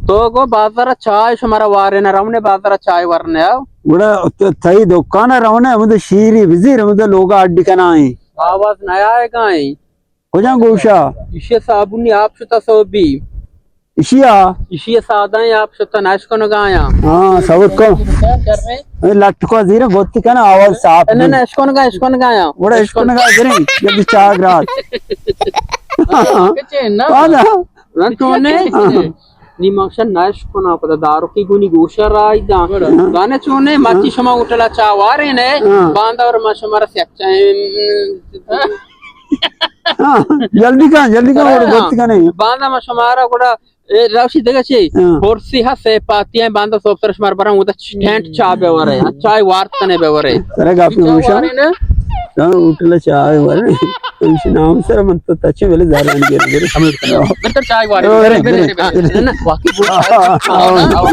تو گو بازار چائے شمارا وارے نہ رونے، بازار چائے ورنے آؤ۔ گڑا تو تئی دکان رونے، ہمیں تو شیری بزیر، ہمیں تو لوگا اڈ کنائیں۔ آواز نہ آئے گا ایں۔ کجا گوشا؟ ایشی صابونی آپ شتا سوبی۔ ایشیا؟ ایشی سادہ آپ شتا نش کنگایا۔ ہاں، صبر کو۔ اے لٹ کو زیر گوتی کنا آواز صاف نہ، نہ، اشکنگا، اشکنگایا۔ وڑا اشکنگا زریں، جلدی چاہ گرات۔ کچے نہ۔ آنا۔ نہ تو نے۔ ہاں۔ نی مقصد نش کنا پدا دارو کی گونی گوشا رائی دا۔ گانے چونے، مچی شما ہوٹلا چاہ وارے نے، ہاں۔ باندا اور ما شما را سیک چاہیں۔ ہاں، جلدی کن، جلدی کن، اور ہاں۔ گوتی کنے۔ باندا ما شما را گڑا اے، روشی دگہ چی؟ ہاں۔ ہرسی ہا سے پاتی ہیں، باندا سوب سر شمار براں، اودا چ-، ٹینٹ چاہ بے ورے، چائے وارت کنے بے ورے۔ سر گاپی چاہ ہوشا۔ وارے نا؟ ہاں، ہوٹل چاہ ورے۔ اس نام سر من تو تچے ویلے زاران گیر گیر۔ ہمیں تو چائے وارے۔ او، ارے، ارے، ارے، ارے۔ نا، نا، واقعی بول۔ ہاں، ہاں، ہاں۔